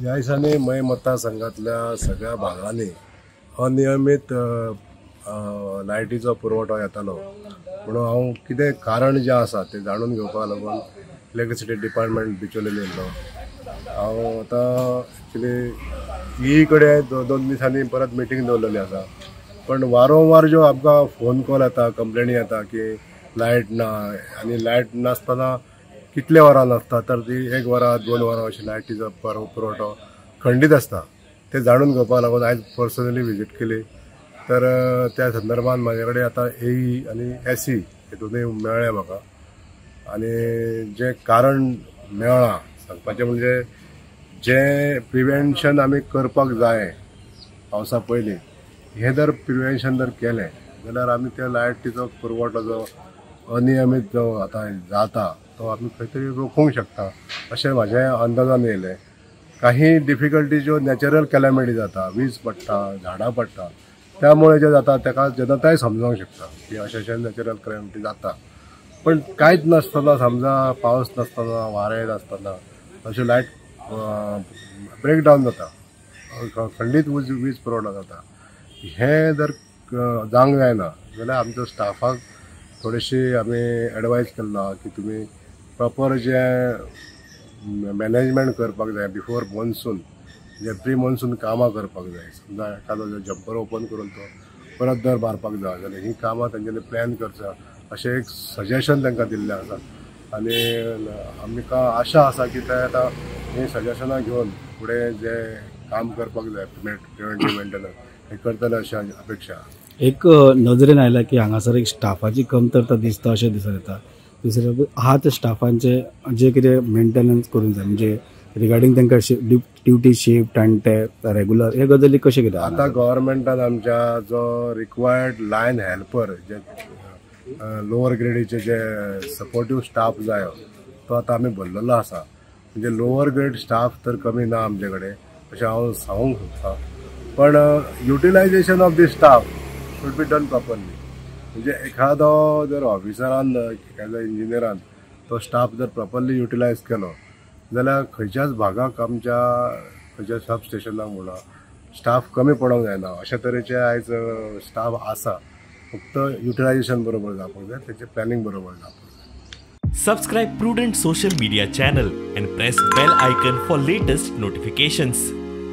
ह्या दिसांनी मये मतदारसंघातल्या सगळ्या भागांनी अनियमीत लायटीचो पुरवठो येतालो म्हणून हांव कितें कारण जें आसा तें जाणून घेवपाक लागून इलेक्ट्रिसिटी डिपार्टमेंट बिचोले येयल्लो. हांव आतां एक्चुली ई कडेन दोन दिसांनी परत मिटींग दवरलेली आसा, पण वारंवार ज्यो आमकां फोन कॉल येता, कंप्लेनी येता की लायट ना आनी लायट नासतना कितले वरां नासता तर ती 1 वरां 2 वरां अशी लायटीचो पुरवठो खंडीत आसता. ते जाणून घेवपाक लागून आयज पर्सनली विजीट केली. तर त्या संदर्भान म्हाजे कडेन आतां एई आनी एसी हे दोनूय मेळ्ळे म्हाका आनी जें कारण मेळ्ळां सांगपाचें म्हणजे जें प्रिवेन्शन आमी करपाक जाय पावसा पयलीं, हें जर प्रिवेन्शन जर केलें जाल्यार आमी त्या लायटीचो पुरवठो जो अनियमीत जो आतां जाता तो आमी खंय तरी रोखूंक शकता अशें म्हाज्या अंदाजान येयलें. काही डिफिकल्टी ज्यो नॅचरल कॅलॅमिटी जाता, वीज पडटा, झाडां पडटा, त्यामुळे जें जाता ताका जनताय समजोंक शकता की अशें अशें नॅचरल कॅलॅमिटी जाता. पण कांयच नासतना, समजा पावस नासतना, वारें नासतना अशें लायट ब्रेक डावन जाता, खंडीत वीज पुरवठो जाता. हें जर जावंक जायना जाल्यार आमच्या स्टाफाक थोडीशी आमी एडवायज केल्लो की तुमी प्रॉपर जें मॅनेजमेंट करपाक जाय बिफोर मॉन्सून, जे प्री मॉन्सून कामां करपाक जाय. समजा एखादो जंपर ओपन करून तो परत दर मारपाक जाय जाल्यार हीं कामां तेंच्यांनी प्लॅन करचा अशें एक सजेशन तांकां दिल्लें आसा. आनी आमकां आशा आसा की ते आतां हीं सजेशनां घेवन फुडें जें काम करपाक जाय प्रिवेंटीव मेंटेनन्स हें करतले अशें अपेक्षा. एक नदरेन आयला की हांगासर एक स्टाफाची कमतरता दिसता अशें दिसून येता. दुसरें आहा त्या स्टाफांचे जे कितें मेंटेनन्स करूंक जाय म्हणजे रिगार्डींग तांकां ड्युटी शिफ्ट आनी ते रेगुलर हे गजाली कशें कितें आतां गव्हर्मेंटान आमच्या जो रिक्वायर्ड लायन हेल्पर जे लोअर ग्रेडीचे जे सपोर्टीव स्टाफ जाय तो आतां आमी भरलेलो आसा. म्हणजे लोअर ग्रेड स्टाफ तर कमी ना आमचे कडेन अशें हांव सांगूंक सोदतां, पण utilisation of the staff should be done properly. म्हणजे एखादो जर ऑफिसरान, एखाद्या इंजिनियरान तो स्टाफ जर प्रॉपरली युटिलायज केलो जाल्यार खंयच्याच भागाक आमच्या खंयच्या सब स्टेशनाक म्हणा स्टाफ कमी पडोंक जायना अशा तरेचे आयज स्टाफ आसा. फक्त युटिलायजेशन बरोबर जावपाक जाय, तेचें प्लॅनिंग बरोबर जावपाक जाय. Subscribe Prudent social media channel and press bell icon for latest notifications.